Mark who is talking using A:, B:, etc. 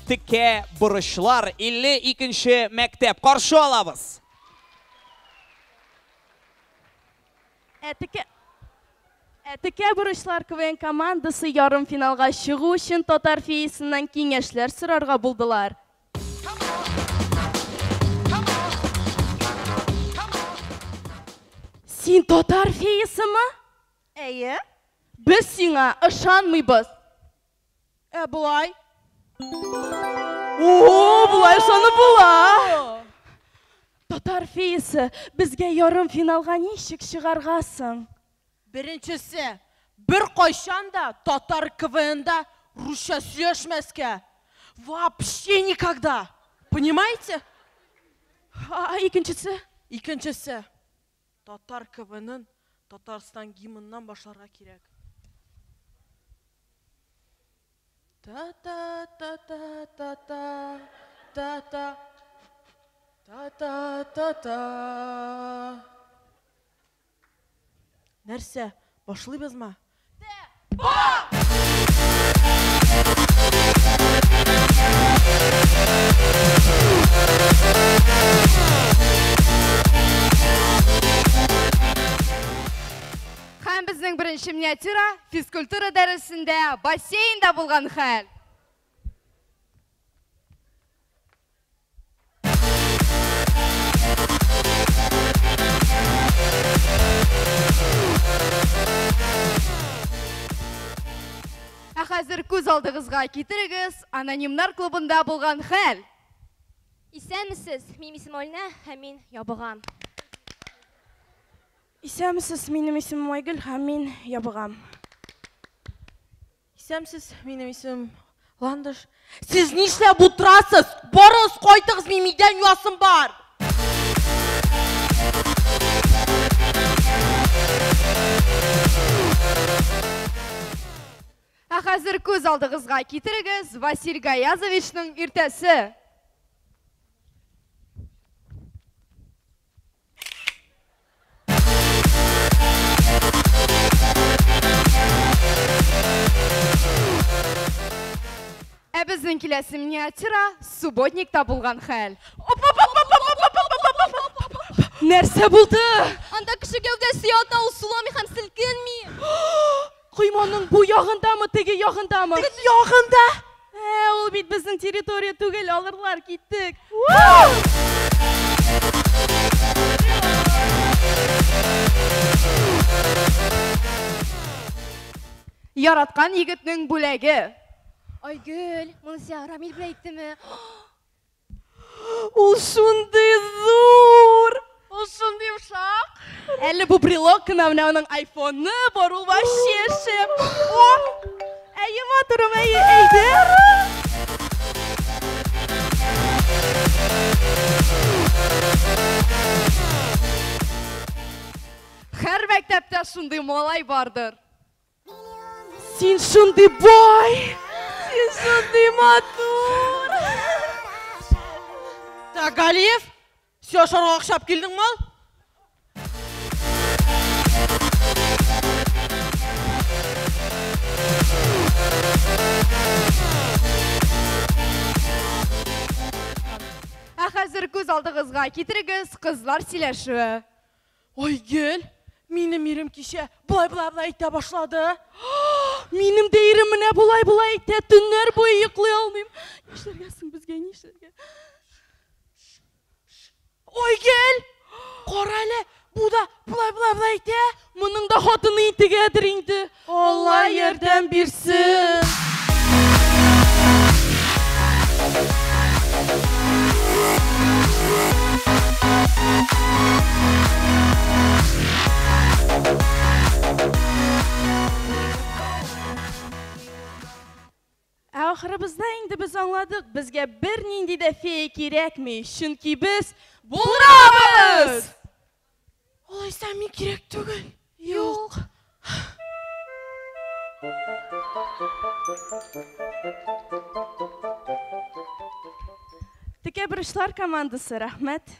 A: Текә борычлар 52 нче мәктәп. Каршы алабыз!
B: Ә текә Ә текә борычлар КВН командасы ярымфиналга чыгу өчен Татар феясыннан киңәшләр сорарга булдылар. Син татар феясымы?
C: Әйе.
B: Без сиңа ышанмыйбыз.
C: Ә болай?
B: О, болай ышанып була. Татар феясы, безгә ярымфиналга ничек чыгарга соң?
C: Беренчесе, беркайчан да татар КВНда русча сөйләшмәскә. Вообще никогда. Понимаете?
B: А икенчесе?
C: Икенчесе, татар КВНын Татарстан гимныннан башларга кирәк. Та-та-та-та-та-та, та-та, та-та-та-та. Нәрсә, башлыйбызмы?
D: Һәм безнең беренче миниатюра физкультура дәресендә бассейнда булган хәл. Ә хәзер күз алдыгызга китерегез, анонимнар клубында булган хәл.
E: Исәнмесез, минем исемем Алинә һәм мин ябыгам.
B: Исәнмесез, минем исемем Айгөл һәм мин ябыгам.
C: Исәнмесез, минем исемем Ландыш. Сез нишләп утырасыз? Барыгыз, кайтыгыз, минем идән юасым бар.
D: Ә хәзер күз алдыгызга китерегез, Василь Гаязовичның иртәсе. Ә безнең киләсе миниатюра субботникта булган хәл.
B: Нәрсә булды?
E: Анда кеше гәүдәсе ята, ул суламый һәм селкенми.
B: Койманың бу ягындамы, теге ягындамы?
C: Теге ягында.
B: Ә, ул бит безнең территория түгел, алырлар, киттек.
D: Яраткан егетнең бүләге.
E: Айгөл, моны сиңа Рамил белән әйттеме?
B: Ул шундый зур!
C: Ул шундый йомшак.
B: Әле бу брелок кына, менә аның айфоны бар, ул вообще шәп. О! Әйе, матурым, әйе, әйдә.
D: Һәр мәктәптә шундый малай бардыр.
B: Син шундый бай! Син шундый матур!
C: Так, Галиев, син ашарга акча алып килдеңме ул?
D: Ә хәзер күз алдыгызга китерегез, кызлар сөйләшүе.
C: Айгөл, минем ирем кичә болай-болай-болай әйтә башлады.
B: Минем дә ирем менә болай-болай әйтә, төннәр буе йоклый алмыйм. Нишләргә соң безгә, нишләргә?
C: Айгөл, кара әле, бу да болай-болай-болай әйтә.
B: Моның да хатыны интегәдер инде.
C: Алла ярдәм бирсен.
B: Ә ахырыбызда инде без аңладык, безгә бернинди дә фея кирәкми, чөнки без булдырабыз!
C: Алайса мин кирәк түгел. Юк.
B: Текә бурычлар командасы, рәхмәт.